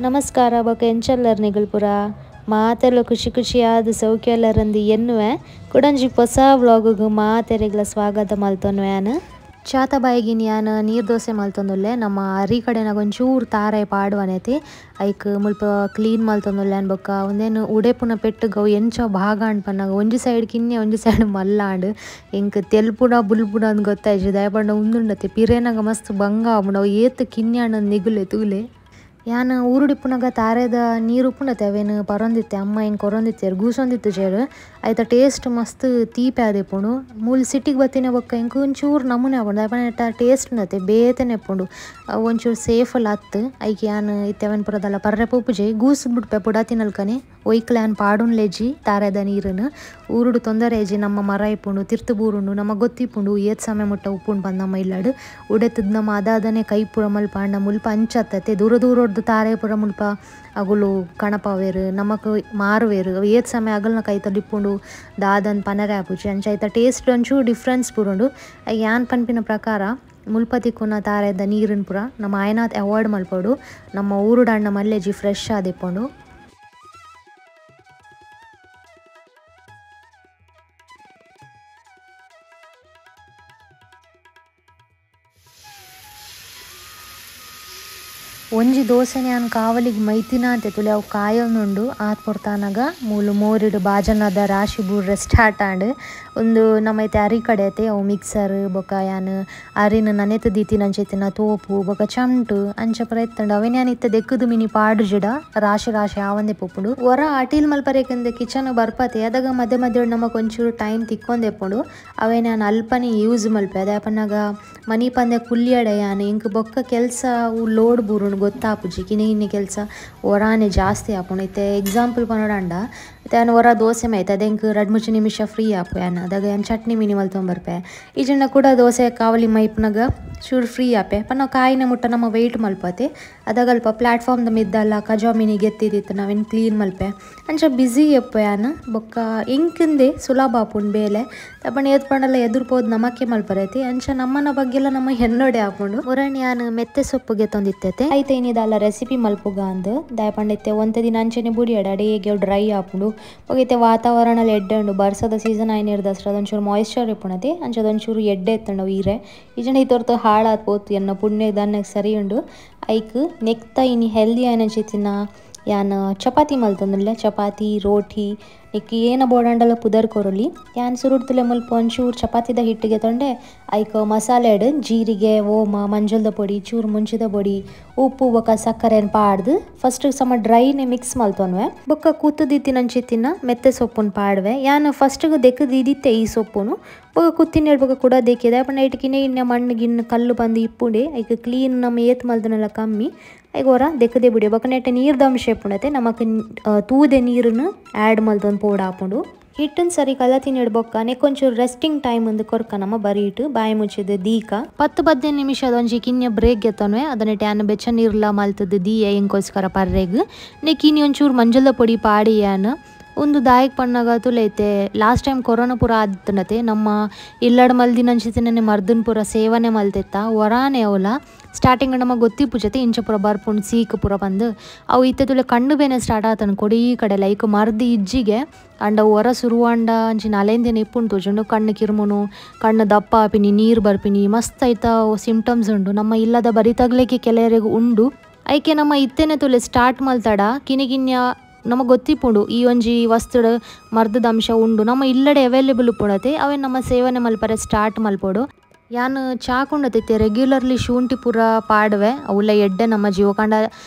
ನಮಸ್ಕಾರ ಬೊಕ ಎಂಚಲ್ಲರ್ ನಿಗುಲ್ಪುರ ಮಾತೆಲ್ಲ ಖುಷಿ ಖುಷಿಯಾದ ಸೌಖ್ಯಲ್ಲರಂದು ಎನ್ನುವೆ ಕುಡಂಜಿ ಹೊಸ ವ್ಲಾಗುಗು ಮಾತೆರೆಗ್ಲ ಸ್ವಾಗತ ಮಲ್ತೊನ್ವೆ. ಚಾತ ಬಾಯಿಗಿನ ಯಾನ್ ನೀರು ದೋಸೆ ಮಲ್ತೊಂದುಲ್ಲೆ. ನಮ್ಮ ಅರಿ ಕಡೆನಾಗ ಒಂಚೂರು ತಾರೆ ಪಾಡುವನೈತಿ ಐಕ್ ಮುಲ್ಪ ಕ್ಲೀನ್ ಮಲ್ತೊಂದುಲ್ಲೆ ಅನ್ಬೊಕ್ಕ. ಒಂದೇನು ಉಡೆಪುನ ಪೆಟ್ಟುಗವು ಎಂಚ ಭಾಗ ಪನ್ನಾಗ ಒಂಜಿ ಸೈಡ್ ಕಿನ್ನೆ ಒಂಜಿ ಸೈಡ್ ಮಲ್ಲಾಂಡ್ ಎಂಕ್ ತೆಲ್ಪುನ ಬುಲ್ಪುನ ಅಂದ್ ಗೊತ್ತಾಯ್ಜಿ. ದಯಪಂಡ ಉಂದುಂಡತೆ ಪಿರೇನಾಗ ಮಸ್ತ್ ಬಂಗ ಆಪುಂಡು ಅವು ಏತ್ ಕಿನ್ನೆ ಆಂಡ್ ನಿಗುಲೆ ತೂಲೆ. ಯಾನ್ ಊರುಡಿಪ್ಪುನಗ ತಾರೆದ ನೀರು ಉಪ್ಪುಂಡತೆ ಅವೇನು ಪರೊಂದಿತ್ತೆ ಅಮ್ಮ ಎಂಕ್ ಕೊರೊಂದಿತ್ತೆರ್ ಗೂಸೊಂದಿತ್ತು ಜೇರು ಐತ ಟೇಸ್ಟ್ ಮಸ್ತ್ ತೀಪೆ ಆದಿಪ್ಪುಂಡು. ಮೂಲು ಸಿಟಿಗೆ ಬತ್ತಿನ ಬೊಕ್ಕ ಎಂಕ್ ಒಂಚೂರು ನಮೂನೆ ಆಪುಂಡು ದಾಯೆ ಟೇಸ್ಟ್ ಉಂಡತೆ ಬೇತೆನೆ ಇಪ್ಪುಂಡು ಅವು ಒಂಚೂರು ಸೇಫ್ ಲ ಅತ್ತ್. ಐಕ್ ಯಾನ್ ಇತ್ತೆ ಅವೆನ್ ಪೂರ ದಾಲ ಪರ್ರೆ ಪೋಪುಜೆ ಗೂಸುದು ಬುಡ್ಪೆ ಪುಡಾತಿನಲ್ಕನೆ ಒಯ್ಕ್ಲ ಯಾನ್ ಪಾಡುನ್ಲೆಜಿ ತಾರೆದ ನೀರುನು. ಊರುಡು ತೊಂದರೆ ಇಜ್ಜಿ ನಮ್ಮ ಮರ ಇಪ್ಪುಂಡು ತಿರ್ತು ಬೂರುಂಡು ನಮಗ್ ಗೊತ್ತಿಪ್ಪುಂಡು ಏತ್ ಸಮಯ ಮುಟ್ಟ ಉಪ್ಪುಂಡು ಪಂದ್ ನಮ್ಮ ಇಲ್ಲಡ್ ಉಡೆತದ್ ನಮ್ಮ ಅದಾದನೆ ಕೈ ಪೂರ ಮಲ್ಪ ಆಂಡ ಮುಲ್ಪ ಅಂಚತ್ತತೆ ದೂರ ದೂರೊಡ್ದು ತಾರೆ ಪೂರ ಮುಲ್ಪ ಅಗುಲು ಕಣಪಾವೇರು ನಮಕ್ ಮಾರುವೇರು ಅವು ಏತ್ ಸಮಯ ಅಗಲ್ನ ಕೈತಲ್ ಇಪ್ಪುಂಡು ದಾದನ್ ಪನರೆ ಆಪುಜಿ. ಅಂಚ ಐತ ಟೇಸ್ಟ್ ಒಂಚೂರು ಡಿಫ್ರೆನ್ಸ್ ಪೂರ ಉಂಡು. ಯಾನ್ ಪನ್ಪಿನ ಪ್ರಕಾರ ಮುಲ್ಪ ತಿಕ್ಕುನ ತಾರೆದ ನೀರುನ್ ಪೂರ ನಮ್ಮ ಆಯನಾತ್ ಅವಾಯ್ಡ್ ಮಲ್ಪೊಡು. ನಮ್ಮ ಊರುಡಾಂಡ ಮಲ್ಲೆಜಿ ಫ್ರೆಶ್ ಆದಿಪ್ಪುಂಡು. ಒಂಜಿ ದೋಸೆನೆ ಯಾನ್ ಕಾವಲಿಗ್ ಮೈತಿನ ಅಂತೆ ತುಲೆ ಅವು ಕಾಯೊಂದುಂಡು. ಆತ್ ಪೊರ್ತಾನಗ ಮೂಲು ಮೋರಿಡು ಬಾಜನದ ರಾಶಿ ಬೂರ್ರೆ ಸ್ಟಾರ್ಟ್ ಆಂಡ್. ಉಂದು ನಮ್ಮ ಇತ್ತೆ ಅರಿ ಕಡೆ ಐತೆ ಅವು ಮಿಕ್ಸರ್ ಬೊಕ ಯಾನ್ ಅರಿನ್ ನನೆತ್ ದೀತಿನಂಚಿತ್ತಿನ ತೋಪು ಬೊಕ ಚಮ್ಟು ಅಂಚ ಪೂರ ಇತ್ತುಂಡು. ಅವೆನ್ ಯಾನ್ ಇತ್ತೆ ದೆಕ್ಕುದು ಮಿನಿ ಪಾಡುಜಿಡ ರಾಶಿ ರಾಶಿ ಆವಂದೆ ಪೋಪುಂಡು. ಒರ ಅಟಿಲ್ ಮಲ್ಪರೆಕಂದೆ ಕಿಚನ್ ಬರ್ಪತೆ ಅದಾಗ ಮಧ್ಯೆ ಮಧ್ಯೆ ನಮಕ್ ಒಂಚೂರು ಟೈಮ್ ತಿಕ್ಕೊಂದೆ ಇಪ್ಪುಂಡು. ಅವೆನ್ ಯಾನ್ ಅಲ್ಪನೆ ಯೂಸ್ ಮಲ್ಪೆ ಅದೇ ಪನ್ನಗ ಮನಿ ಪಂದೆ ಕುಲ್ಲಿಯಡೆ ಯಾನ್ ಎಂಕ್ ಬೊಕ್ಕ ಕೆಲಸ ಅವು ಲೋಡ್ ಬೂರುಂಡು ಗೊತ್ತಾಪುಜಿ. ಕಿನ್ನಿ ಕಿನ್ನಿ ಕೆಲಸ ಒರಾನೆ ಜಾಸ್ತಿ ಆಪುಂಡು. ಇತ್ತೆ ಎಕ್ಸಾಂಪಲ್ ಪನೊಡಾಂಡ ಇತ್ತೆ ಯಾನ್ ಒರ ದೋಸೆ ಮೈತೆ ಅದ ಎಂಕ್ ರಡ್ಡ್ ಮೂಜಿ ನಿಮಿಷ ಫ್ರೀ ಆಪು ಯಾನ್ ಅದಾಗ ಯಾನ್ ಚಟ್ನಿ ಮಿನಿ ಮಲ್ತೊಂದು ಬರ್ಪೆ. ಇಜ್ಜಿಂಡ ಕೂಡ ದೋಸೆ ಕಾವಲಿ ಮೈಪುನಗ ಚೂರು ಫ್ರೀ ಆಪೆ ಪನ್ನ ಕಾಯಿನ ಮುಟ್ಟ ನಮ್ಮ ವೆಯ್ಟ್ ಮಲ್ಪತೆ. ಅದಾಗ ಅಲ್ಪ ಪ್ಲಾಟ್ಫಾರ್ಮ್ದ ಮಿದ್ದಲ್ಲ ಕಜಾ ಮಿನಿ ಗೆತ್ತಿದಿತ್ತು ನಾವೇನು ಕ್ಲೀನ್ ಮಲ್ಪೆ ಅಂಚ ಬ್ಯುಸಿ ಎಪ್ಪು ಯಾನ್. ಬೊಕ್ಕ ಎಂಕಿಂದೆ ಸುಲಭ ಆಪುಂಡು ಬೇಲೆ ತಪ್ಪಣ ಏತ್ ಪಂಡಲ ಎದುರು ಪೋದು ನಮಕ್ಕೆ ಮಲ್ಪರೈತಿ ಅಂಚ ನಮ್ಮನ ಬಗ್ಗೆಲ್ಲ ನಮ್ಮ ಹೆಣ್ಣೊಡೆ ಆಪುಂಡು. ಒರಣ್ ಯಾನ್ ಮೆತ್ತೆ ಸೊಪ್ಪು ಗೆತ್ತೊಂದಿತ್ತೈತೆ ಐತೆ ಇನ್ನಿದಲ್ಲ ರೆಸಿಪಿ ಮಲ್ಪುಗ ಅಂದ್ ದಾಯ ಪಂಡ ಇತ್ತೆ ಒಂತೆ ದಿನ ಅಂಚನೆ ಬುಡಿಯಡ ಅಡೇಗೆ ಡ್ರೈ ಆಪುಂಡು. ಬೊಕ ಇತ್ತೆ ವಾತಾವರಣ ಎಡ್ಡೆ ಉಂಡು ಬರ್ಸದ ಸೀಸನ್ ಆಯ್ನಿರ್ದಸ್ರ ಅದೊಂಚೂರು ಮಾಯಿಶ್ಚರ್ ಇಪ್ಪುಣತೆ ಅಂಚದೊಂಚೂರು ಎಡ್ಡೆ ಎತ್ತುಂಡು ಈರೆ ಇಜ್ಜಂಡ ಇತ್ತೊರ್ತು ಹಾಳಾತ್ ಪೋತು ಎನ್ನ ಪುಣ್ಯ ದಾನ್ನಗ್ ಸರಿ ಉಂಡು. ಐಕ್ ನೆಕ್ತ ಇನಿ ಹೆಲ್ದಿ ಆಯ್ನಂಚಿತ್ತಿನ ಯಾನ್ ಚಪಾತಿ ಮಲ್ತೊಂದುಲ್ಲೆ. ಚಪಾತಿ ರೋಟಿ ನೆಕ್ ಏನ ಬೋಡಾಂಡಲ ಪುದರ್ ಕೊರೊಲಿ. ಯಾನ್ ಸುರುಡ್ತುಲೆ ಮುಲ್ಪ ಒಂಚೂರು ಚಪಾತಿದ ಹಿಟ್ಟಿಗೆ ತೊಂಡೆ ಐಕ್ ಮಸಾಲೆಡ್ ಜೀರಿಗೆ ಓಮ ಮಂಜಲ್ದ ಪೊಡಿ ಚೂರು ಮುಂಚಿದ ಪೊಡಿ ಉಪ್ಪು ಬೊಕ ಸಕ್ಕರೆನ್ ಪಾಡ್ದು ಫಸ್ಟ್ ಸಮ ಡ್ರೈನೆ ಮಿಕ್ಸ್ ಮಲ್ತೊನ್ವೆ. ಬೊಕ್ಕ ಕುತ್ತುದಿತ್ತಿನಂಚಿತ್ತಿನ ಮೆತ್ತೆ ಸೊಪ್ಪುನ್ ಪಾಡ್ವೆ. ಯಾನ್ ಫಸ್ಟ್ಗೆ ದೆಕ್ಕುದಿತ್ತೆ ಈ ಸೊಪ್ಪುನು ಬೊಕ ಕುತ್ತಿನ ಬೊಕ ಕೂಡ ದೆಕ್ಕಿದೆ ಪಂಡ ಐಟ್ ಕಿನ್ನೆ ಕಿನ್ನೆ ಮಣ್ಣು ಗಿಣ್ಣು ಕಲ್ಲು ಬಂದು ಇಪ್ಪುಂಡೆ ಐಕ್ ಕ್ಲೀನ್ ನಮ್ಮ ಏತ್ ಮಲ್ದನೆಲ್ಲ ಕಮ್ಮಿ ಐಕ್ ಒರ ದೆಕ್ಕದೆ ಬಿಡಿ. ಬೊಕ ನೆಟ್ಟ ನೀರ್ದ ಅಂಶ ಇಪ್ಪುಂಡತೆ ನಮಕ್ ತೂದೆ ನೀರುನು ಆ್ಯಡ್ ಮಲ್ತೊಂದು ಪೋಡಾಪುಂಡು. ಹಿಟ್ಟನ್ ಸರಿ ಕಲತಿನ ಬೊಕ್ಕ ನೆಕ್ಕೊಂಚೂರು ರೆಸ್ಟಿಂಗ್ ಟೈಮ್ ಒಂದು ಕೊರ್ಕ ನಮ್ಮ ಬರೀಟು ಬಾಯಿ ಮುಚ್ಚಿದ ದೀಕ 10-15 ನಿಮಿಷದ ಒಂಜಿ ಕಿನ್ಯ ಬ್ರೇಕ್ ಗೆತ್ತೊನ್ವೆ. ಅದನ್ನ ಟ್ಯಾನ್ ಬೆಚ್ಚ ನೀರ್ಲ ಮಲ್ತದ ದೀಯ ಎಂಕೋಸ್ಕರ ಪರ್ರೆಗ್ ನೆಕ್ ಇನಿ ಒಂಚೂರು ಮಂಜಲ್ದ ಪೊಡಿ ಪಾಡಿ ಯಾನ್ ಒಂದು ದಾಯಕ್ ಪಣ್ಣಾಗ ತುಲೈತೆ. Last time corona ಪೂರ ಆದಿತ್ತುಂಡತೆ ನಮ್ಮ ಇಲ್ಲಡ್ ಮಲ್ದಿನಂಚಿತ್ತಿನ ಮರ್ದನ್ ಪೂರ ಸೇವನೆ ಮಲ್ತೆತ್ತ ಒರಾನೆ ಅವಲ ಸ್ಟಾರ್ಟಿಂಗ್ ನಮಗೆ ಗೊತ್ತಿಪ್ಪುಜತೆ ಇಂಚ ಪೂರ ಬರ್ಪುಂಡು ಸೀಕ್ ಪೂರ ಬಂದು ಅವು ಇತ್ತೆ ತುಲೆ ಕಣ್ಣು ಬೇನೆ ಸ್ಟಾರ್ಟ್ ಆತನು ಕೊಡಿ ಈ ಕಡೆ ಲೈಕ್ ಮರ್ದು ಇಜ್ಜಿಗೆ ಅಂಡ ಒರ ಸುರುವಾಂಡ ಅಂಚಿನ ಅಲೆಂದಿನ ಇಪ್ಪುಂಡು ತೋಜುಂಡು ಕಣ್ಣು ಕಿರ್ಮುನು ಕಣ್ಣು ದಪ್ಪ ಆಪಿನಿ ನೀರು ಬರ್ಪಿನಿ ಮಸ್ತ್ ಐತ ಸಿಂಪ್ಟಮ್ಸ್ ಉಂಡು. ನಮ್ಮ ಇಲ್ಲದ ಬರಿತಗ್ಲಿಕ್ಕೆ ಕೆಲವರೆಗೂ ಉಂಡು. ಐಕೆ ನಮ್ಮ ಇತ್ತೆನೆ ತುಲೆ ಸ್ಟಾರ್ಟ್ ಮಲ್ತಡ ಕಿನಿ ಕಿನ್ಯ ನಮಗೆ ಗೊತ್ತಿಪ್ಪುಂಡು ಈ ಒಂಜಿ ವಸ್ತುಡು ಮರ್ದದ ಅಂಶ ಉಂಡು ನಮ್ಮ ಇಲ್ಲಡೆ ಅವೈಲೇಬಲ್ ಉಪ್ಪುಂಡತೆ ಅವೇನು ನಮ್ಮ ಸೇವನೆ ಮಲ್ಪರೆ ಸ್ಟಾರ್ಟ್ ಮಲ್ಪೊಡು. ಯಾನ್ ಚಾಕುಂಡತೈತೆ ರೆಗ್ಯುಲರ್ಲಿ ಶುಂಠಿ ಪೂರ ಪಾಡುವೆ ಅವುಲ ಎಡ್ಡೆ ನಮ್ಮ ಜೀವಕಾಂಡ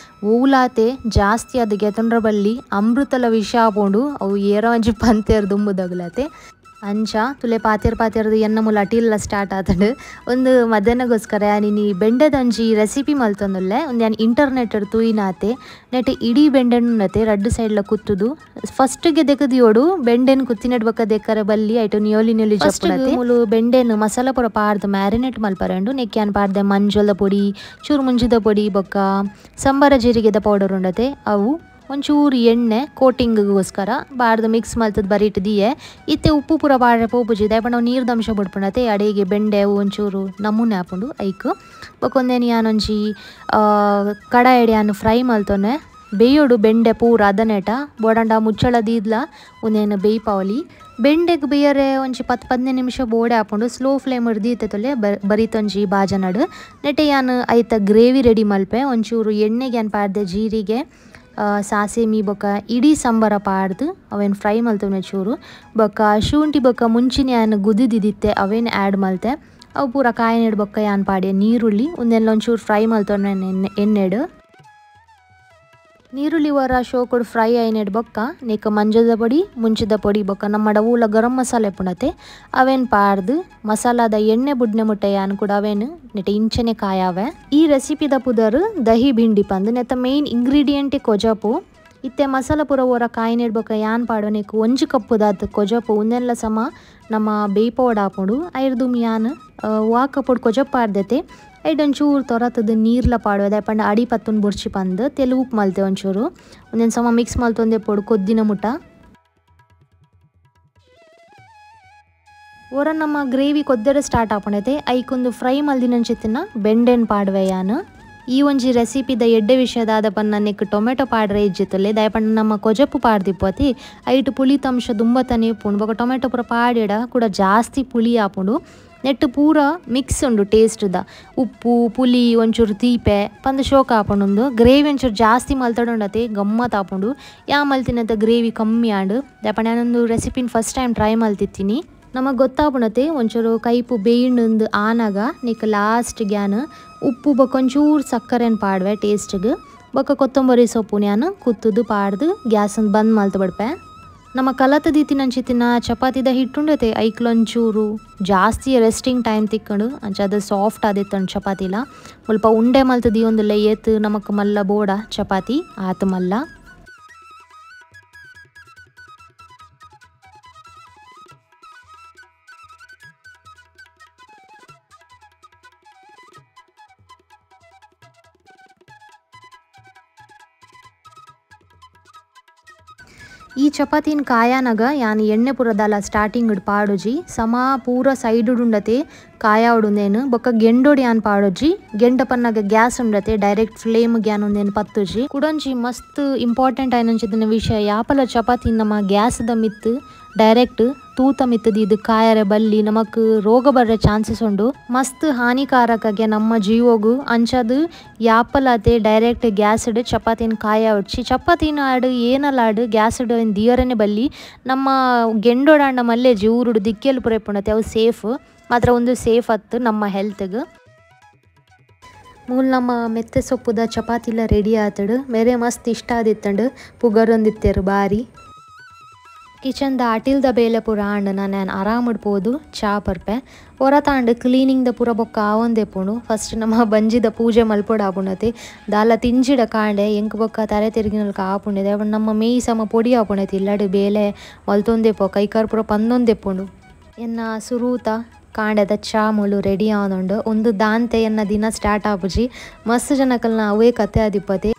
ಓಲಾತೆ ಜಾಸ್ತಿ ಅದು ಗೆತೊಂಡ್ರ ಬಲ್ಲಿ ಅಮೃತಲ ವಿಷ ಆಪುಂಡು ಅವು ಏರೋ ಒಂಜಿ ಪಂತೇರ್ ದುಂಬುದಗ್ಲತೆ. ಅಂಚ ತುಲೆ ಪಾತೆರ್ ಪಾತೆರ್ದು ಎನ್ನ ಮೂಲ ಅಟಿಲ್ಲ ಸ್ಟಾರ್ಟ್ ಆತಂಡು. ಒಂದು ಮಧ್ಯಾಹ್ನಗೋಸ್ಕರ ಯಾನ್ ಬೆಂಡೆದ ಒಂಜಿ ರೆಸಿಪಿ ಮಲ್ತೊಂದುಲ್ಲೆ. ಒಂದು ಯಾನ್ ಇಂಟರ್ನೆಟ್ ತೂಯಿನಾತೆ ನೆಟ್ ಇಡೀ ಬೆಂಡೆನುನ್ನತೆ ರಡ್ಡು ಸೈಡ್ಲ ಕುತ್ತುದು ಫಸ್ಟ್ಗೆ ದೆಕ್ಕದಿಯೋಡು ಬೆಂಡೆನ್ ಕುತ್ತಿನೆಟ್ ಬೊಕ್ಕ ದೆಕ್ಕರೆ ಬಲ್ಲಿ ಐಟು ನಿಯೋಲಿ ನಿಯೋಲಿ ಜಪ್ಪುನತೆ. ಮೂಲು ಬೆಂಡೆನ್ ಮಸಾಲ ಪೂರ ಪಾಡ್ದು ಮ್ಯಾರಿನೇಟ್ ಮಲ್ಪರೆ ಉಂಡು. ನೆಕ್ ಯಾನ್ ಪಾಡ್ದೆ ಮಂಜಲ್ದ ಪೊಡಿ ಚೂರು ಮುಂಜಿದ ಪೊಡಿ ಬೊಕ್ಕ ಸಂಬಾರ ಜೀರಿಗೆದ ಪೌಡರ್ ಉಂಡತೆ ಅವು ಒಂಚೂರು ಎಣ್ಣೆ ಕೋಟಿಂಗ್ಗೋಸ್ಕರ ಬಾರ್ದು ಮಿಕ್ಸ್ ಮಲ್ತದ ಬರೀಟ್ ದಿಯೆ. ಇತ್ತೆ ಉಪ್ಪು ಪೂರ ಬಾಡ್ರೆ ಪೋಪುಜಿ ದಾಯೆ ನಾವು ನೀರ್ದ ಅಂಶ ಬುಡ್ಪುಂಡತೆ ಅಡೆಗೆ ಬೆಂಡೆ ಒಂಚೂರು ನಮೂನೆ ಆಪುಂಡು ಐಕ್. ಬೊಕ ಒಂದೇನು ಯಾನೊಂಜಿ ಕಡಾಯಿಡ್ ಯಾನ್ ಫ್ರೈ ಮಲ್ತೊನೆ. ಬೇಯೋಡು ಬೆಂಡೆ ಪೂರ ಅದನೇಟ ಬೋಡಂಡ ಮುಚ್ಚಳ ದೀದ್ಲ ಉಂದೆನ್ ಬೇಯ್ಪಾವಲಿ ಬೆಂಡೆಗ್ ಬೇಯರೆ ಒಂಜಿ 10-15 ನಿಮಿಷ ಬೋಡೆ ಆಪುಂಡು ಸ್ಲೋ ಫ್ಲೇಮ್ ದೀತೆ ತೊಲೆ ಬರಿತೊಂಜಿ ಬಾಜನಡು ನೆಟೆ ಯಾನ್ ಐತ ಗ್ರೇವಿ ರೆಡಿ ಮಲ್ಪೆ ಒಂಚೂರು ಎಣ್ಣೆಗೆ ಯಾನ್ ಪಾಡ್ದೆ ಜೀರಿಗೆ ಸಾಸೆಮಿ ಬೊಕ ಇಡೀ ಸಂಬರ ಪಾಡ್ದು ಅವೇನು ಫ್ರೈ ಮಲ್ತುನೆ ಚೂರು ಬೊಕ ಶುಂಠಿ ಬೊಕ ಮುಂಚಿನ ಯಾನ್ ಗುದಿದಿತ್ತೆ ಅವೇನು ಆ್ಯಡ್ ಮಲ್ತೆ ಅವು ಪೂರ ಕಾಯಿನೆಡ್ ಬೊಕ್ಕ ಯಾನ್ ಪಾಡ್ಯ ನೀರುಳ್ಳಿ ಉಂದೆಲ್ಲ ಒಂಚೂರು ಫ್ರೈ ಮಲ್ತೊನೆ ಎಣ್ಣೆಡು ನೀರುಳ್ಳಿ ವರ ಶೋಕುಡು ಫ್ರೈ ಐನೆಡ್ ಬೊಕ್ಕ ನೆಕ್ ಮಂಜದ ಪೊಡಿ ಮುಂಚಿದ ಪೊಡಿ ಬೊಕ್ಕ ನಮ್ಮಡ ಊಲ ಗರಂ ಮಸಾಲೆ ಪುಣತೆ ಅವೇನು ಪಾಡ್ದು ಮಸಾಲಾದ ಎಣ್ಣೆ ಬುಡ್ನೆ ಮುಟ್ಟೆ ಯಾನ್ ಕೂಡ ಅವೇನು ನೆಟೆ ಇಂಚನೆ ಕಾಯಾವೆ. ಈ ರೆಸಿಪಿದ ಪುದರ್ ದಹಿ ಭಿಂಡಿ ಪಂದು ನೆತ್ತ ಮೇನ್ ಇಂಗ್ರೀಡಿಯೆಂಟೆ ಕೊಜಪು ಇತ್ತೆ ಮಸಾಲ ಪೂರ ಓರ ಕಾಯಿನೆಡ್ ಬೊಕ್ಕ ಯಾನ್ ಪಾಡೋ ನೆಕ್ ಒಂಜಿ ಕಪ್ಪುದಾತ್ ಕೊಜಪು ಉಂದೆಲ್ಲ ಸಮ ನಮ್ಮ ಬೇಯ್ಪೋಡ್ ಆಪುಂಡು ಐರ್ದು ಯಾನ್ ವಾ ಕಪ್ಪುಡು ಕೊಜಪು ಪಾಡ್ದೆತೆ ಐಟ್ ಒಂಚೂರು ತೊರತದ ನೀರ್ಲ ಪಾಡುವೆ ದಾಯೆ ಅಡಿ ಪತ್ತುನ್ ಬೊರ್ಚಿ ಪಂದು ತೆಲು ಉಪ್ಪು ಮಲ್ತೆ ಒಂಚೂರು ಒಂದೊಂದು ಸಮ ಮಿಕ್ಸ್ ಮಲ್ತೊಂದೆ ಪೊಡು ಕೊದ್ದಿನ ಮುಟ ಓರ ನಮ್ಮ ಗ್ರೇವಿ ಕೊದ್ದೆಡೆ ಸ್ಟಾರ್ಟ್ ಆಪುಂಡೈತೆ ಐಕೊಂದು ಫ್ರೈ ಮಲ್ದಿನಂಚಿತ್ತಿನ ಬೆಂಡೆನ್ ಪಾಡುವೆ ಯಾನ್. ಈ ಒಂಜಿ ರೆಸಿಪಿದ ಎಡ್ಡೆ ವಿಷಯದಾದ ಪನ್ನ ನೆಕ್ ಟೊಮೆಟೊ ಪಾಡ್ರೆ ಇಜ್ಜಿತ್ತುಲ್ಲೆ ದಾಯೆ ನಮ್ಮ ಕೊಜಪು ಪಾಡ್ದಿಪ್ಪತಿ ಐಟ್ ಪುಳಿತಂಶ ದುಂಬತನೇ ಉಪ್ಪುಂಡು ಬೊಕ ಟೊಮೆಟೊ ಪೂರ ಪಾಡಿಡ ಕೂಡ ಜಾಸ್ತಿ ಪುಳಿ ಆಪುಂಡು ನೆಟ್ಟು ಪೂರ ಮಿಕ್ಸ್ ಉಂಡು ಟೇಸ್ಟ್ದ ಉಪ್ಪು ಪುಲಿ ಒಂಚೂರು ತೀಪೆ ಪಂದು ಶೋಕ ಆಪುಂಡು ಗ್ರೇವಿ ಒಂಚೂರು ಜಾಸ್ತಿ ಮಲ್ತಡುಂಡತೆ ಗಮ್ಮತ್ ಆಪುಂಡು ಯಾ ಮಲ್ತಿನಂತ ಗ್ರೇವಿ ಕಮ್ಮಿ ಆಂಡು ದಾಯೆ ನಾನೊಂದು ರೆಸಿಪಿನ first time try ಮಲ್ತಿತ್ತೀನಿ. ನಮಗೆ ಗೊತ್ತಾಪುಣತೆ ಒಂಚೂರು ಕೈಪು ಬೇಯಿಂಡು ಆನಾಗ ನೆಕ್ ಲಾಸ್ಟ್ ಗ್ಯಾನ್ ಉಪ್ಪು ಬೊಕ ಒಂಚೂರು ಸಕ್ಕರೆನ ಪಾಡುವೆ ಟೇಸ್ಟ್ಗೆ ಬೊಕ ಕೊತ್ತಂಬರಿ ಸೊಪ್ಪು ನಾನು ಕುತ್ತುದು ಪಾಡ್ದು ಗ್ಯಾಸನ್ನು ಬಂದ್ ಮಲ್ತು ಬಡ್ಪೆ. ನಮ್ಮ ಕಲತ ದೀತಿನಂಚಿತ್ತಿನ ಚಪಾತಿದ ಹಿಟ್ಟುಂಡತೆ ಐಕ್ಲೊಂಚೂರು ಜಾಸ್ತಿ ರೆಸ್ಟಿಂಗ್ ಟೈಮ್ ತಿಕ್ಕೊಂಡು ಅಂಚ ಅದು ಸಾಫ್ಟ್ ಆದಿತ್ತಂಡು ಚಪಾತಿಲ ಮುಲ್ಪ ಉಂಡೆ ಮಲ್ತು ದೀಯೊಂದುಲ್ಲ ಏತು ನಮಕ್ ಮಲ್ಲ ಬೋಡ ಚಪಾತಿ ಆತು ಮಲ್ಲ. ಈ ಚಪಾತಿನ ಕಾಯಾನಾಗ ಯಾನ್ ಎಣ್ಣೆ ಪೂರದಾಲ ಸ್ಟಾರ್ಟಿಂಗ್ ಪಾಡೋಜಿ ಸಮ ಪೂರ ಸೈಡ್ ಉಂಡತೆ ಕಾಯ ಉಂದೇನು ಬೊಕ್ಕ ಗೆಂಡೋಡಿ ಯಾನ್ ಪಾಡೋಜಿ ಗೆಂಡ ಪನ್ನಾಗ ಗ್ಯಾಸ್ ಉಂಡತೆ ಡೈರೆಕ್ಟ್ ಫ್ಲೇಮ್ ಗ್ಯಾನ್ ಉಂದೇನು ಪತ್ತೋಜಿ. ಕುಡೊಂಜಿ ಮಸ್ತ್ ಇಂಪಾರ್ಟೆಂಟ್ ಆಯ್ನಂಚಿನ ವಿಷಯ ಯಾಪಲ ಚಪಾತಿ ನಮ್ಮ ಗ್ಯಾಸ್ದ ಮಿತ್ತು ಡೈರೆಕ್ಟ್ ತೂತ ಮಿತ್ತದ ಇದು ಕಾಯರೆ ಬಲ್ಲಿ ನಮಕ್ ರೋಗ ಬರ್ರೆ ಚಾನ್ಸಸ್ ಉಂಡು ಮಸ್ತ್ ಹಾನಿಕಾರಕಗೆ ನಮ್ಮ ಜೀವೋಗು ಅಂಚದು ಯಾಪಲಾತೆ ಡೈರೆಕ್ಟ್ ಗ್ಯಾಸ್ಡ್ ಚಪಾತಿನ ಕಾಯ ಉಡ್ಚಿ ಚಪಾತಿನ ಆಡು ಏನಲ್ಲ ಆಡು ಗ್ಯಾಸ್ಡ್ ದಿಯರನೆ ಬಲ್ಲಿ ನಮ್ಮ ಗೆಂಡೋಡಾಂಡ ಮಲ್ಲೆ ಜೀವರುಡು ದಿಕ್ಕೆಲ್ ಪುರೆಪುಣತೆ ಅವು ಸೇಫ್ ಮಾತ್ರ ಒಂದು ಸೇಫ್ ಅತ್ತು ನಮ್ಮ ಹೆಲ್ತ್ಗೆ. ಮೂಲ ನಮ್ಮ ಮೆತ್ತೆ ಸೊಪ್ಪುದ ಚಪಾತಿಲ ರೆಡಿ ಆತಡು ಮೇರೆ ಮಸ್ತ್ ಇಷ್ಟ ಆದಿತ್ತಂಡು ಪುಗರೊಂದಿತ್ತೇರು ಬಾರಿ. ಕಿಚನ್ದ ಅಟಿಲ್ದ ಬೇಲೆ ಪೂರ ಆಂಡ್ ನಾನು ಆರಾಮ್ ಪೋದು ಚಾ ಪರ್ಪೆ ಹೊರ ತಾಂಡ್ ಕ್ಲೀನಿಂಗ್ದ ಪೂರ ಬೊಕ್ಕ ಆವೊಂದೇ ಪೋಣು. ಫಸ್ಟ್ ನಮ್ಮ ಬಂಜಿದ ಪೂಜೆ ಮಲ್ಪೊಡು ಆಪುಂಡತೆ ದಾಲ ತಿಂಜಿಡ ಕಾಂಡೆ ಎಂಕ್ ಬೊಕ್ಕ ತರೆ ತಿರುಗಿನಲ್ಕ ಆಪುಂಡಿದೆ ನಮ್ಮ ಮೇಯ್ ಸಮ ಪೊಡಿ ಆಪುಂಡೈತಿ ಇಲ್ಲಾಡು ಬೇಲೆ ಮಲ್ತೊಂದೇ ಪೋ ಕೈಕಾರ್ ಪೂರ ಪಂದೊಂದೇ ಪೋಂಡು. ಎನ್ನ ಸುರೂತ ಕಾಂಡೆದ ಚಾ ಮುಳು ರೆಡಿ ಆವೊಂದುಂಡು ಒಂದು ದಾಂತೆ ಎನ್ನ ದಿನ ಸ್ಟಾರ್ಟ್ ಆಪುಜಿ ಮಸ್ತ್ ಜನಕಲ್ನ ಅವೇ ಕತೆ ಆದಿಪ್ಪತೆ.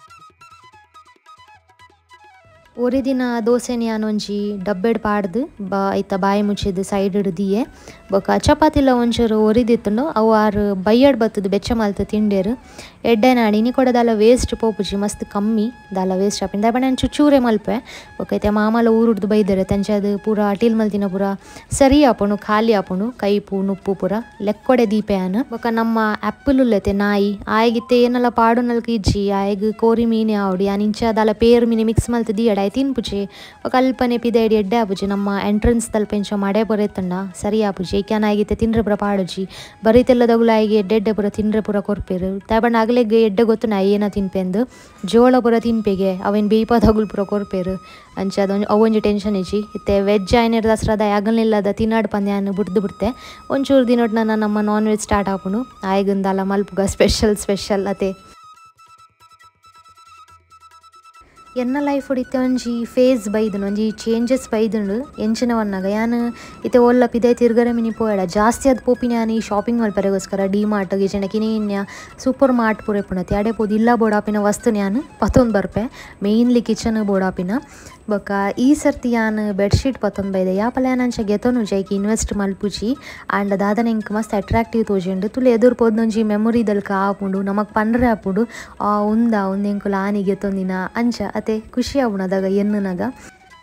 ಒರಿ ದಿನ ದೋಸೆನ ಯಾನೊಂಜಿ ಡಬ್ಬೆಡ್ ಪಾಡ್ದು ಐತ ಬಾಯಿ ಮುಚ್ಚಿದ್ದು ಸೈಡ್ ದಿಯೆ ಬೊಕ ಚಪಾತಿಲ ಒಂಚೂರು ಒರಿದಿತ್ತುಂಡು ಅವು ಆರು ಬಯ್ಯಡ್ ಬತ್ತದು ಬೆಚ್ಚ ಮಲ್ತು ತಿಂಡೇರು ಎಡ್ಡೆ ನಾಡಿ ಇನಿ ಕೂಡ ದಾಲ ವೇಸ್ಟ್ ಪೋಪುಜಿ ಮಸ್ತ್ ಕಮ್ಮಿ ದಾಲ ವೇಸ್ಟ್ ಆಪಿನ ದಾಯೆ ನಾನು ಚುಚ್ಚೂರೆ ಮಲ್ಪೆ ಬೊಕ ಐತೆ ಮಾಮಲ ಊರುಡ್ದು ಬೈದರೆ ತಂಚೆ ಪೂರ ಅಟಿಲ್ ಮಲ್ತಿನ ಪೂರ ಸರಿ ಆಪುಂಡು ಖಾಲಿ ಆಪುಂಡು ಕೈಪು ನುಪ್ಪು ಪೂರ ಲೆಕ್ಕೊಡೆ ದೀಪೆ ಆನ್. ಬೊಕ ನಮ್ಮ ಆ್ಯಪಲ್ ಉಲ್ಲತೆ ನಾಯಿ ಆಯಗಿತ್ತೆ ಏನೆಲ್ಲ ಪಾಡು ನಲ್ಕ ಇಜ್ಜಿ ಆಯಗ್ ಕೋರಿ ಮೀನೆ ಆವಡಿ ಆನ್ ಇಂಚ ದಾಲ ಪೇರು ಮೀನೆ ಮಿಕ್ಸ್ ಮಲ್ತು ದಿಯಡ ತಿನ್ಪುಜಿ ಕಲ್ಪನೆ ಪಿದೈಡಿ ಎಡ್ಡೆ ಆಪುಜಿ ನಮ್ಮ ಎಂಟ್ರೆನ್ಸ್ ತಲ್ಪ ಇಂಚ ಮಡೆ ಬರೆತಂಡ ಸರಿ ಆಪುಜಿ ಏಕ್ಯಾನ ಆಗಿತ್ತೆ ತಿಂಡ್ರೆ ಪೂರ ಪಾಡುಜಿ ಬರೀತೆಲ್ಲದಗುಲ ಆಗಿ ಎಡ್ಡೆ ಎಡ್ಡೆ ಪೂರ ತಿಂಡ್ರೆ ಪೂರ ಕೊರ್ಪೇರು ತಾಬಣ್ಣ ಅಗಲೆಗ್ ಎಡ್ಡೆ ಗೊತ್ತು ನಾ ಏನ ತಿನ್ಪೆಂದು ಜೋಳ ಪೂರ ತಿನ್ಪೆಗೆ ಅವೇನು ಬೇಯ್ಪದಗುಲ್ ಪೂರ ಕೊರ್ಪೇರು ಅಂಚ ಅದೊಂದು ಅವೊಂಜಿ ಟೆನ್ಷನ್ ಇಜ್ಜಿ ಇತ್ತೆ ವೆಜ್ ಆಯ್ನಿರ್ದ ಅಸ್ರದ ಆಗಲಿಲ್ಲದ ತಿನ್ನಾಡ್ ಪಂದ್ಯಾನು ಬುಡ್ದು ಬಿಡ್ತೆ ಒಂಚೂರು ದಿನೊಟ್ಟು ನಾನು ನಮ್ಮ non veg start ಆಪುಂಡು ಆಯ್ಗಂದಲ್ಲ ಮಲ್ಪುಗ ಸ್ಪೆಷಲ್ ಸ್ಪೆಷಲ್ ಅತೆ. ಎನ್ನ ಲೈಫ್ ಇತ್ತೆ ಒಂಜಿ ಫೇಸ್ ಬೈದುಂಡು ಒಂಜಿ ಚೇಂಜಸ್ ಬೈದುಂಡು ಎಂಚಿನ ವನ್ನಾಗ ಯಾನ್ ಇತ್ತೆ ಓಲ್ಲ ಪಿದೈ ತಿರ್ಗರೆ ಮಿನಿ ಪೋಯಡ ಜಾಸ್ತಿ ಅದು ಪೋಪಿನ ಯಾನ್ ಈ ಶಾಪಿಂಗ್ ಮಲ್ಪರೆಗೋಸ್ಕರ ಡಿ ಮಾರ್ಟ್ ಗಿಜನ ಕಿನಿನ್ಯ ಸೂಪರ್ ಮಾರ್ಟ್ ಪೂರ ಇಪ್ಪುನತೆ ಅಡೆ ಪೋದು ಇಲ್ಲ ಬೋಡಾಪಿನ ವಸ್ತು ಯಾನ್ ಪತೊಂದು ಬರ್ಪೆ ಮೇನ್ಲಿ ಕಿಚನ್ ಬೋಡಾಪಿನ. ಬೊಕ್ಕ ಈ ಸರ್ತಿ ಯಾನ್ ಬೆಡ್ಶೀಟ್ ಪತೊಂದು ಬೈದೆ ಯಾಪಲ ಯಾನ್ ಅಂಚ ಗೆತೊನು ಜೈಕ್ ಇನ್ವೆಸ್ಟ್ ಮಲ್ಪುಜಿ ಆಂಡ ದಾದನ ಎಂಕ್ ಮಸ್ತ್ ಅಟ್ರಾಕ್ಟಿವ್ ತೋಜುಂಡು ತುಲೆ ಎದುರು ಪೋದ್ನೊಂಜಿ ಮೆಮೊರಿ ದಲ್ಕ ಆಪುಂಡು ನಮಕ್ ಪಂಡ್ರೆ ಆಪುಂಡು ಆ ಉಂದ ಉಂದು ಎಂಕುಲು ಆನಿ ಗೆತೊಂದಿನ ಅಂಚ ಅತೆ ಖುಷಿ ಆಪುಂಡು ಅದಾಗ ಎನ್ನುನಗ.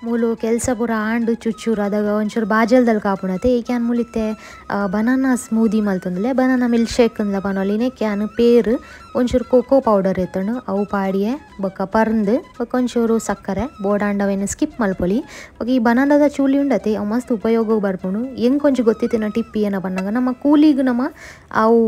ಮೂಲು ಕೆಲಸ ಪೂರ ಆಂಡು ಚುಚ್ಚೂರು ಅದಾಗ ಒಂಚೂರು ಬಾಜಲ್ದಲ್ ಕಾಪುಣತೆ ಈ can ಮೂಲಿತ್ತೆ ಬನಾನಾ smoothie ಮಲ್ತೊಂದುಲ್ಲೆ banana milk shake ಅಂದ್ಲ ಪನೊಲಿ can ಪೇರು ಒಂಚೂರು ಕೋಕೋ ಪೌಡರ್ ಎತ್ತುಂಡು ಅವು ಪಾಡಿಯೆ ಬೊಕ್ಕ ಪರ್ಂದು ಬೊಕ್ಕ ಒಂಚೂರು ಸಕ್ಕರೆ ಬೋಡಾಂಡವೇನು ಸ್ಕಿಪ್ ಮಲ್ಪೊಲಿ. ಬೊಕ್ಕ ಈ ಬನಾನದ ಚೂಲಿ ಉಂಡತೆ ಅವು ಮಸ್ತ್ ಉಪಯೋಗ ಬರ್ಪುಂಡು. ಎಂಕ್ ಒಂಜಿ ಗೊತ್ತಿತ್ತಿನ ಟಿಪ್ಪಿ ಏನ ಪನ್ನಗ ನಮ್ಮ ಕೂಲಿಗ್ ನಮ್ಮ ಅವು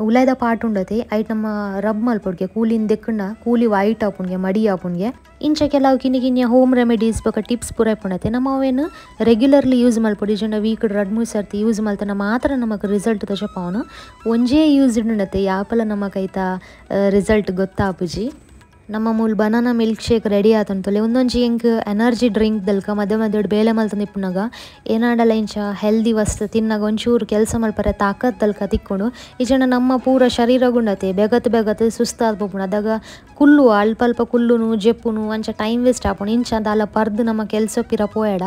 ಉಲೈದ ಪಾಟ್ ಉಂಡತೆ ಐಟ್ ನಮ್ಮ ರಬ್ ಮಲ್ಪೊಡ್ಗೆ ಕೂಲಿನ ದೆಕ್ಕುಂಡ ಕೂಲಿ ವೈಟ್ ಆಪುಂಡ್ಗೆ ಮಡಿ ಆಪುಂಡ್ಗೆ. ಇಂಚ ಕೆಲವು ಕಿನ್ನಿ ಕಿನ್ಯ ಹೋಮ್ ರೆಮಿಡೀಸ್ ಬೊಕ್ಕ ಟಿಪ್ಸ್ ಪೂರ ಇಪ್ಪುಂಡತೆ ನಮ್ಮ ಅವೇನು ರೆಗ್ಯುಲರ್ಲಿ ಯೂಸ್ ಮಲ್ಪೊಡು ಇಜ್ಜಂಡ ವೀಕ್ ರಡ್ಡ್ ಮೂರು ಸರ್ತಿ ಯೂಸ್ ಮಲ್ತನ ಮಾತ್ರ ನಮಕ್ ರಿಸಲ್ಟ್ ತೋಜಪಾವುನು. ಒಂಜೇ ಯೂಸ್ ಉಂಡತೆ ಯಾಪಲ ನಮಕ್ ಐತ ರಿಸಲ್ಟ್ ಗೊತ್ತಾಪುಜಿ. ನಮ್ಮ ಮೂಲು banana milk shake ready ಆತಂತೊಲೆ ಒಂದೊಂಜಿ ಎಂಕ್ ಎನರ್ಜಿ ಡ್ರಿಂಕ್ ದಲ್ಕ ಮಧ್ಯ ಮಧ್ಯ ಬೇಲೆ ಮಲ್ತೊಂದು ಇಪ್ಪುನಗ ಏನಾಂಡಲ ಇಂಚ ಹೆಲ್ದಿ ವಸ್ತು ತಿನ್ನಾಗ ಒಂಚೂರು ಕೆಲಸ ಮಲ್ಪರೆ ತಾಕತ್ ದಲ್ಕ ತಿಕ್ಕೊಂಡು ಇಜ್ಜಂಡ ನಮ್ಮ ಪೂರ ಶರೀರ ಗುಂಡತೆ ಬೆಗತ್ ಬೆಗತ್ ಸುಸ್ತಾದ್ ಪೋಪುಂಡು. ಅದಾಗ ಕುಲ್ಲು ಅಲ್ಪ ಅಲ್ಪ ಕುಲ್ಲುನು ಜೆಪ್ಪುನು ಅಂಚ ಟೈಮ್ ವೇಸ್ಟ್ ಆಪುಂಡು. ಇಂಚ ದಾಲ ಪರ್ದು ನಮ್ಮ ಕೆಲಸ ಪಿರ ಪೋಯಡ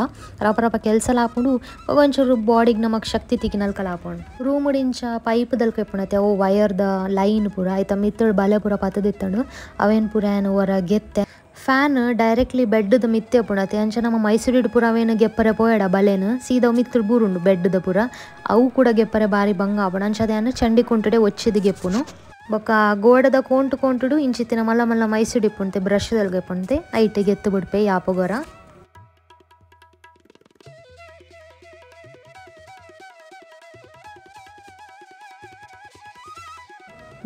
ರಪ ರಪ ಕೆಲಸಲ ಆಪುಂಡು ಒಂಚೂರು ಬಾಡಿಗೆ ನಮಕ್ ಶಕ್ತಿ ತಿಕ್ಕಿನಲ್ಕಲ ಆಪುಂಡು. ರೂಮುಡು ಇಂಚ ಪೈಪ್ ದಲ್ಕ ಇಪ್ಪುಂಡತೆ ಅವು ವೈರ್ದ ಲೈನ್ ಪೂರ ಐತ ಮಿತ್ತಳು ಬಲೆ ಪೂರ ಪತ್ತದಿತ್ತಂಡು ಅವೇನು ಪೂರ ಹೊರ ಗೆತ್ತೆ. ಫ್ಯಾನ್ ಡೈರೆಕ್ಟ್ಲಿ ಬೆಡ್ದ ಮಿತ್ತೆ ಪುಣತೆ ಅಂಚ ನಮ್ಮ ಮೈಸೂರಿಡ್ ಪೂರ ಅವೇನು ಗೆಪ್ಪರೆ ಪೋಯಡ ಬಲೇನು ಸೀದಾ ಮಿತ್ತಳು ಬೂರುಂಡು ಬೆಡ್ದ ಪೂರ ಅವು ಕೂಡ ಗೆಪ್ಪರೆ ಬಾರಿ ಬಂಗ ಆಪುಂಡು. ಅಂಚ ಅದೇನು ಚಂಡಿ ಕುಂಟುಡೆ ಒಚ್ಚಿದ ಗೆಪ್ಪುನು. ಬೊಕ್ಕ ಗೋಡದ ಕೋಂಟು ಕೋಂಟುಡು ಇಂಚಿತ್ತಿನ ಮಲ್ಲ ಮಲ್ಲ ಮೈಸೂರು ಇಪ್ಪುಂತೆ ಬ್ರಷ್ ದಲ್ಗ ಇಪ್ಪುಂತೆ ಐಟ್ ಗೆತ್ತು ಬಿಡ್ಪೆ ಯಾಪಗೊರ.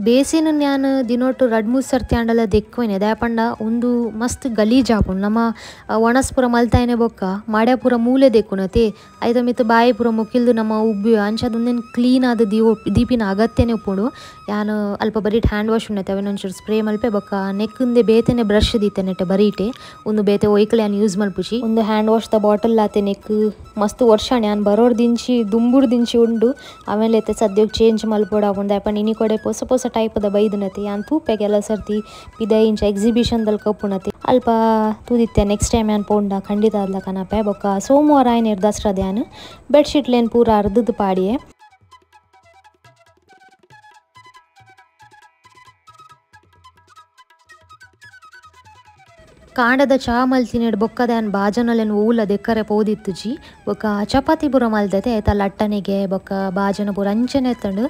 ಬೇಸಿನ ನ್ಯಾನ್ ದಿನೊಟ್ಟು ರಡ್ಡ್ ಮೂರು ಸರ್ತಿ ಆಂಡಲ ದೆಕ್ಕುವೆನೆ ದಾಯೆ ಪಂಡ ಉಂದು ಮಸ್ತ್ ಗಲೀಜ್ ಆಪುಂಡು. ನಮ್ಮ ಒಣಸ್ ಪೂರ ಮಲ್ತಾಯಿನೆ ಬೊಕ್ಕ ಮಾಡ್ಯ ಪೂರ ಮೂಲೆ ದೆಕ್ಕುನತೆ ಐತ ಮಿತ್ತ್ ಬಾಯಿ ಪೂರ ಮುಕಿಲ್ದು ನಮ್ಮ ಉಬ್ಬು ಅಂಚ ಉಂದೆನ್ ಕ್ಲೀನ್ ಆದ್ ದೀಪಿನ ಅಗತ್ಯನೆ ಉಪ್ಪುಂಡು. ಯಾನ್ ಅಲ್ಪ ಬರೀಟ್ ಹ್ಯಾಂಡ್ ವಾಶ್ ಉಂಡತೆ ಅವೆನ್ ಒಂಚೂರು ಸ್ಪ್ರೇ ಮಲ್ಪೆ ಬೊಕ್ಕ ನೆಕ್ಕ್ ಬೇತೆನೆ ಬ್ರಷ್ ದೀತೆ ನೆಟ್ಟೆ ಬರೀಟೆ ಉಂದು ಬೇತೆ ಒಯ್ಕಲ್ ಯಾನ್ ಯೂಸ್ ಮಲ್ಪುಜಿ. ಉಂದು hand wash the bottle ಆತೆ ನೆಕ್ ಮಸ್ತ್ ವರ್ಷಾಣೆ ಯಾನ್ ಬರೋರ್ ದಿಂಚಿ ದುಂಬುಡು ದಿಂಚಿ ಉಂಡು ಆಮೇಲೆ ಇತ್ತೆ ಸದ್ಯಗ್ ಚೇಂಜ್ ಮಲ್ಪೊಡು ಆಪುಂಡು. ದಾಯೆ ಪಂಡ ಇನಿ ಕೊಡೆ ಪೊಸ ಪೊಸ ಟೈಪದ ಬೈದನತೆ ಯಾನ್ ತೂಪೆ ಕೆಲವು ಸರ್ತಿ ಪಿದೈ ಇಂಚ ಎಕ್ಸಿಬಿಷನ್ ದಲ್ಕ ಉಪ್ಪುನತೆ ಅಲ್ಪ ತೂದಿತ್ತೆ ನೆಕ್ಸ್ಟ್ ಟೈಮ್ ಯಾನ್ ಪೋಂಡ ಖಂಡಿತ ಅದ್ಲ ಕನಪೆ. ಬೊಕ್ಕ ಸೋಮವಾರ ಆಯ್ನ ದಸರಾ ಯಾನ್ ಬೆಡ್ಶೀಟ್ ಲೇನ್ ಪೂರ ಅರ್ಧದ ಪಾಡಿಯೆ. ಕಾಂಡದ ಚಾ ಮಲ್ತಿನೆಡ್ ಬೊಕ್ಕದ ಯಾನ್ ಬಾಜನಲೆನ್ ಓಲ ದೆಕ್ಕರೆ ಪೋದಿತ್ತುಜಿ. ಬೊಕ್ಕ ಚಪಾತಿ ಪೂರ ಮಲ್ದತೆ ಐತ ಲಟ್ಟಣಿಗೆ ಬೊಕ್ಕ ಬಾಜನ ಪೂರ ಅಂಚನೆ ಎತ್ತಂಡು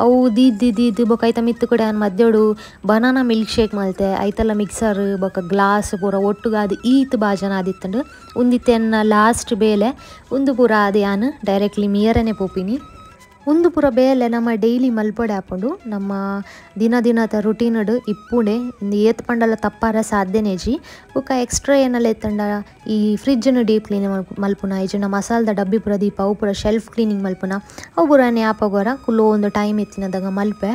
ಅವು ದೀದ್ ದೀದ್ ಬೊಕ್ಕ ಐತ ಮಿತ್ತು ಕೂಡ ಯಾನ್ ಮಧ್ಯೋಡು banana milk shake ಮಲ್ತೆ ಐತಲ್ಲ ಮಿಕ್ಸರ್ ಬೊಕ್ಕ ಗ್ಲಾಸ್ ಪೂರ ಒಟ್ಟುಗಾದ್ ಈತ್ ಬಾಜನ ಆದಿತ್ತಂಡು. ಉಂದಿತ್ತೆ ಎನ್ನ ಲಾಸ್ಟ್ ಬೇಲೆ ಉಂದು ಪೂರ ಆದ್ ಯಾನ್ ಡೈರೆಕ್ಟ್ಲಿ ಮಿಯರನೆ ಪೋಪಿನಿ. ಉಂದು ಪೂರ ಬೇಲೆ ನಮ್ಮ ಡೈಲಿ ಮಲ್ಪೊಡೆ ಆಪುಂಡು. ನಮ್ಮ ದಿನ ದಿನದ ರುಟೀನ್ ಇಪ್ಪುಂಡೆ ಏತ್ ಪಂಡಲ ತಪ್ಪಾರ ಸಾಧ್ಯನೇಜಿ. ಬೊಕ್ಕ ಎಕ್ಸ್ಟ್ರಾ ಏನೆಲ್ಲ ಎತ್ತಂಡ ಈ ಫ್ರಿಜ್ನು ಡೀಪ್ ಕ್ಲೀನ್ ಮಲ್ಪುನ ಇಜ್ಜಿಂಡ ಮಸಾಲದ ಡಬ್ಬಿ ಪೂರ ದೀಪ ಅವು ಪೂರ ಶೆಲ್ಫ್ ಕ್ಲೀನಿಂಗ್ ಮಲ್ಪುನ ಅವು ಪೂರ ಯಾಪಗೋರ ಕುಲ್ಲೋ ಒಂದು ಟೈಮ್ ಇತ್ತಿನದಾಗ ಮಲ್ಪೆ.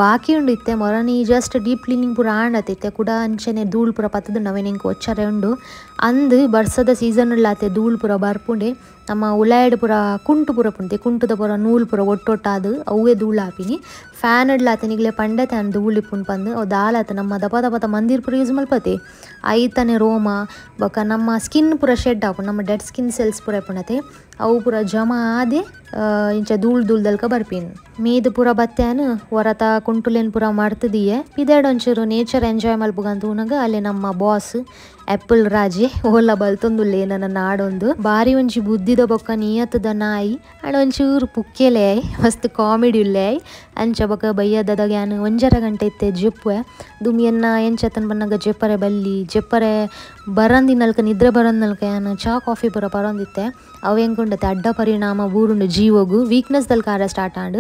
ಬಾಕಿ ಉಂಡು ಇತ್ತೆ ಮೊರನಿ just deep cleaning ಪೂರ ಆಂಡತಿತ್ತೆ ಕೂಡ ಅಂಚನೆ ಧೂಳು ಪೂರ ಪತ್ತದು ನವೇನು ಇಂಕ್ ಒಚ್ಚರೆ ಉಂಡು ಅಂದು ಬರ್ಸದ ಸೀಸನ್ ಆತೆ ಧೂಳು ಪೂರ ಬರ್ಪುಂಡೆ. ನಮ್ಮ ಉಲಾಯ್ಡ್ ಪೂರ ಕುಂಟು ಪೂರ ಪುಂತೆ ಕುಂಟುದ ಪೂರ ನೂಲು ಪೂರ ಒಟ್ಟೊಟ್ಟಾದು ಅವೇ ಧೂಳು ಆಪಿನಿ. ಫ್ಯಾನ್ ಇಡ್ಲಾತೆ ನಿಗ್ಲೆ ಪಂಡತೆ ಅನ್ ಧೂಳು ಇಪ್ಪುಂಡು ಪಂದು ಅವು ದಾಲಾತ ನಮ್ಮ ದಪ ದಪತ ಮಂದಿರ್ ಪೂರ ಯೂಸ್ ಮಲ್ಪತೆ ಐತನೆ ರೋಮ ಬೊಕ್ಕ ನಮ್ಮ ಸ್ಕಿನ್ ಪೂರ ಶೆಡ್ ಆಪುಂಡು ನಮ್ಮ dead skin cells ಪೂರ ಇಪ್ಪುಂಡತೆ ಅವು ಪೂರ ಜಮಾ ಆದೆ ಇಂಚ ಧೂಳು ಧೂಳ್ದಲ್ಕ ಬರ್ಪಿನ್. ಮೇದು ಪೂರ ಬತ್ತೆನ್ ಹೊರತ ಕುಂಟುಲೇನ್ ಪೂರ ಮಾಡ್ತದಿಯೆ ಪಿದಾಡ್ ಒಂಚೂರು ನೇಚರ್ ಎಂಜಾಯ್ ಮಲ್ಪುಗಂತ ಉನಗ ಅಲ್ಲಿ ನಮ್ಮ ಬಾಸ್ ಆ್ಯಪಲ್ ರಾಜೆ ಓಲ ಬಲ್ತೊಂದುಲ್ಲೆ ನನ್ನ ನಾಡೊಂದು ಬಾರಿ ಒಂಜಿ ಬುದ್ಧಿದ ಬೊಕ್ಕ ನಿಯತದ ನಾಯಿ ಅಂಡ್ ಒಂಚೂರು ಪುಕ್ಕೆಲೆ ಆಯ್ ಮಸ್ತ್ ಕಾಮಿಡಿ ಉಲ್ಲೆ ಆಯ್. ಅಂಚ ಬೊಕ್ಕ ಬಯ್ಯದದಾಗ ಯಾನ್ 1.5 ಗಂಟೆ ಇತ್ತೆ ಜೆಪ್ಪುವೆ ದುಮಿಯನ್ನ ಎಂಚತನ್ ಬನ್ನಗ ಜೆಪ್ಪರೆ ಬಲ್ಲಿ ಜೆಪ್ಪರೆ ಬರಂದಿನಲ್ಕ ನಿದ್ರೆ ಬರಂದಿನಲ್ಕ ಯಾನ್ ಚಾ ಕಾಫಿ ಪೂರ ಪರೊಂದಿತ್ತೆ ಅವು ಎಂಕುಂಡತೆ ಅಡ್ಡ ಪರಿಣಾಮ ಬೂರುಂಡು ಜೀವಗು ವೀಕ್ನೆಸ್ ದಲ್ಕ ಆರ ಸ್ಟಾರ್ಟ್ ಆಂಡ್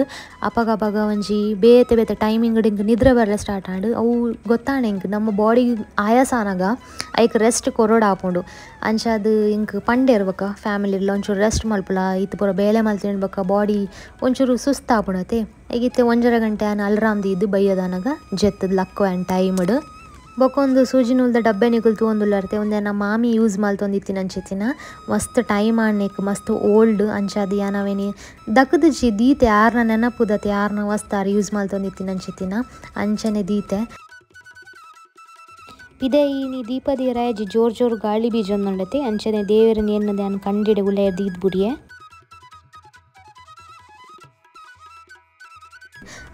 ಅಪಗ ಅಪಗ ಒಂಜಿ ಬೇತೆ ಬೇತೆ ಟೈಮಿಂಗ್ ಇಂಕ್ ನಿದ್ರೆ ಬರಲೆ ಸ್ಟಾರ್ಟ್ ಆಂಡ್ ಅವು ಗೊತ್ತಾಣೆ ಇಂಕ್ ನಮ್ಮ ಬಾಡಿಗೆ ಆಯಾಸ ಆನಗ ಐಕ್ ರೆಸ್ಟ್ ಕೊರೊಡು ಆಪುಂಡು. ಅಂಚ ಅದು ಇಂಕ್ ಪಂಡೇರ್ ಬೊಕ್ಕ ಫ್ಯಾಮಿಲಿ ಒಂಚೂರು ರೆಸ್ಟ್ ಮಲ್ಪುಲ ಇತ್ತು ಪೂರ ಬೇಲೆ ಮಲ್ತಿನ ಬೊಕ್ಕ ಬಾಡಿ ಒಂಚೂರು ಸುಸ್ತು ಆಪುಂಡತೆ. ಈಗ ಇತ್ತೆ 1.5 ಗಂಟೆ ಆನ್ ಅಲ್ರಾಮ್ ದೀದ್ ಬಯ್ಯದನಗ ಜೆತ್ತದ ಲಕ್ಕೋ ಆ್ಯಂಡ್ ಟೈಮ್ಡ್. ಬೊಕೊಂದು ಸೂಜಿ ನೂಲ್ದ ಡಬ್ಬೆ ನಿಕುಲು ತೂವೊಂದುಲ್ಲರ್ತೆ ಉಂದೆ ನಮ್ಮ ಮಾಮಿ ಯೂಸ್ ಮಲ್ತೊಂದಿತ್ತಿನಂಚಿತ್ತಿನ ಮಸ್ತ್ ಟೈಮ್ ಆಂಡ್ ಮಸ್ತ್ ಓಲ್ಡ್ ಅಂಚಾದ್ ಯಾನ್ ಅವೆನಿ ದಕ್ಕ್‌ದಿಜಿ ದೀತೆ ಆರ್ನ ನೆನಪುದತೆ ಆರ್ನ ವಸ್ತು ಆರ್ ಯೂಸ್ ಮಲ್ತೊಂದಿತ್ತಿನಂಚಿತ್ತಿನ ಅಂಚನೆ ದೀತೆ. ಪಿದೈ ಇನಿ ದೀಪದಿ ರಾಜಿ ಜೋರ್ ಜೋರ್ ಗಾಳಿ ಬೀಜೊಂದುಂಡತೆ ಅಂಚನೆ ದೇವೆರ್ ಎನ್ನದೆ ಯಾನ್ ಕಂಡಿಡೆ ಉಲಯ ದೀದ್ ಬುಡಿಯೆ.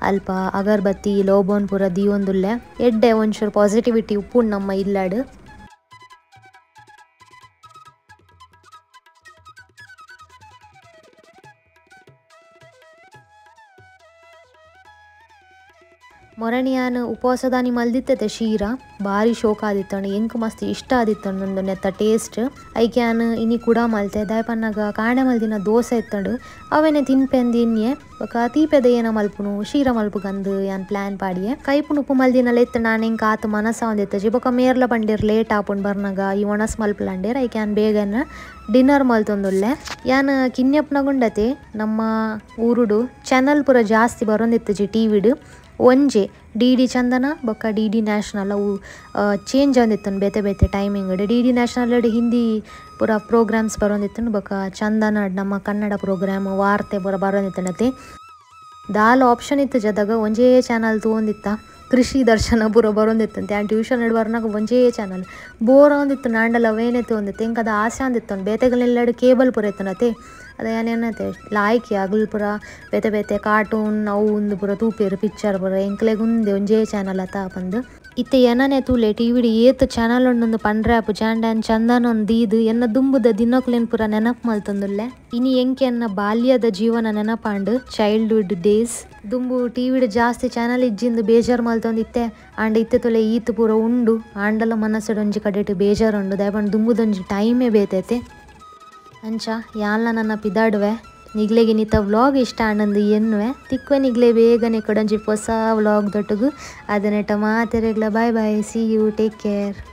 ಅಲ್ಪ ಅಗರಬತ್ತಿ ಲೋಬೋನ್ ಪೂರ ದೀವೊಂದುಲ್ಲೆ ಎಡ್ಡೆ ಒಂಚೂರು ಪಾಸಿಟಿವಿಟಿ ಉಪ್ಪುಂಡು ನಮ್ಮ ಇಲ್ಲಡ್. ಮೊರಣಿಯಾನ್ ಉಪವಾಸದಾನಿ ಮಲ್ದಿತ್ತತೆ ಶೀರ ಭಾರಿ ಶೋಕ ಆದಿತ್ತಂಡು ಎಂಕ್ ಮಸ್ತ್ ಇಷ್ಟ ಆದಿತ್ತಂಡು ಉಂದು ನೆತ್ತ ಟೇಸ್ಟ್ ಐಕೆ ಯಾನ್ ಇನಿ ಕೂಡ ಮಲ್ತೆ ದಾಯೆ ಪನ್ನಗ ಕಾಂಡೆ ಮಲ್ದಿನ ದೋಸೆ ಇತ್ತಂಡು ಅವೆನೆ ತಿನ್ಪೆಂದು ಎನ್ಯೆ ಬೊಕ ತೀಪೆದ ಏನ ಮಲ್ಪುನು ಶೀರ ಮಲ್ಪುಗಂದು ಯಾನ್ ಪ್ಲಾನ್ ಪಾಡಿಯೆ. ಕೈಪುನು ಉಪ್ಪು ಮಲ್ದಿನಲ ಇತ್ತು ನಾನು ಎಂಕ್ ಆತ್ ಮನಸ ಒಂದಿತ್ತಜಿ ಬೊಕ ಮೇರ್ಲ ಪಂಡೇರ್ ಲೇಟ್ ಆಪುಂಡು ಬರ್ನಗ ಈ ಒಣಸ್ ಮಲ್ಪುಲಂಡೇರ್ ಐಕೆ ಯಾನ್ ಬೇಗನೆ ಡಿನ್ನರ್ ಮಲ್ತೊಂದುಲ್ಲೆ. ಯಾನ್ ಕಿನ್ಯಪ್ಪನಗುಂಡತೆ ನಮ್ಮ ಊರುಡು ಚಾನಲ್ ಪೂರ ಜಾಸ್ತಿ ಬರೊಂದಿತ್ತಜಿ ಟಿವಿಡ್ ಒಂಜೆ ಡಿ ಡಿ ಚಂದನ ಬೊಕ್ಕ D D national ಅವು ಚೇಂಜ್ ಆವೊಂದಿತ್ತುಂಡು ಬೇತೆ ಬೇತೆ timing D D national Hindi ಪೂರ ಪ್ರೋಗ್ರಾಮ್ಸ್ ಬರೊಂದಿತ್ತುಂಡು ಬೊಕ್ಕ ಚಂದನ ನಮ್ಮ ಕನ್ನಡ ಪ್ರೋಗ್ರಾಮ್ ವಾರ್ತೆ ಪೂರ ಬರೊಂದಿತ್ತುಂಡತೆ. ದಾಲ ಆಪ್ಷನ್ ಇತ್ತು ಜದಾಗ ಒಂಜೇ ಚಾನಲ್ ತೂವೊಂದಿತ್ತ ಕೃಷಿ ದರ್ಶನ ಪೂರ ಬರೊಂದಿತ್ತಂತೆ ಆ್ಯಂಡ್ ಟ್ಯೂಷನ್ ಬರ್ನಾಗ ಒಂಜೇ ಚಾನಲ್ ಬೋರ್ ಆವೊಂದಿತ್ತು ನಾಂಡಲ ಅವೇನೆ ತೂವೊಂದಿತ್ತು ಎಂಕ್ ಅದು ಆಸೆ ಆವೊಂದಿತ್ತುಂಡು ಬೇತೆಗಳೆಲ್ಲಾಡು ಕೇಬಲ್ ಪೂರ ಇತ್ತುಂಡತೆ ಅದ ಏನೇನತೆ ಲಾಯ್ಕಿ ಅಗಲ್ ಪೂರ ಬೇತೆ ಬೇತೆ ಕಾರ್ಟೂನ್ ಅವು ಉಂದು ಪೂರ ತೂಪೆರ್ ಪಿಕ್ಚರ್ ಪೂರ ಎಂಕ್ಲೆಗ್ ಉಂದೆ ಒಂಜೇ ಚಾನಲ್ ಅತ ಪಂದ್. ಇತ್ತೆ ಎನನೆ ತೂಲೆ ಟಿವಿಡ್ ಏತ್ ಚಾನಲ್ ಉಂಡುಂದು ಪಂಡ್ರೆ ಆಪುಜಿ ಆಂಡ ಯಾನ್ ಚಂದನ ಒಂದ್ ದೀದ್ ಎನ್ನ ದುಂಬುದ ದಿನೊಕ್ಲೆನ್ ಪೂರ ನೆನಪು ಮಲ್ತೊಂದುಲ್ಲೆ. ಇನಿ ಎಂಕ್ ಎನ್ನ ಬಾಲ್ಯದ ಜೀವನ ನೆನಪಾಂಡ್ ಚೈಲ್ಡ್ಹುಡ್ ಡೇಸ್. ದುಂಬು ಟಿವಿಡ್ ಜಾಸ್ತಿ ಚಾನಲ್ ಇಜ್ಜಿಂದು ಬೇಜಾರ್ ಮಲ್ತೊಂದಿತ್ತೆ ಆಂಡ ಇತ್ತೆ ತೂಲೆ ಈತ್ ಪೂರ ಉಂಡು ಆಂಡಲ ಮನಸ್ಸುಡ್ ಒಂಜಿ ಕಡೆಟ್ ಬೇಜಾರ್ ಉಂಡು ದಾಯೆ ಪಂಡ ದುಂಬುದೊಂಜಿ ಟೈಮೇ ಬೇತೈತೆ. ಅಂಚ ಯಾನ್ಲ ನನ ಪಿದಾಡುವೆ ನಿಗ್ಲೆಗ್ ಇನಿತ ವ್ಲಾಗ್ ಇಷ್ಟ ಆಂಡಂದು ಎನ್ನುವೆ ತಿಕ್ವೆ ನಿಗ್ಲೆ ಬೇಗನೆ ಕೊಡೊಂಜಿ ಪೊಸ vlog ದೊಟ್ಟುಗು ಅದನೆಟ ಮಾತೆರೆಗ್ಲ bye bye, see you, take care.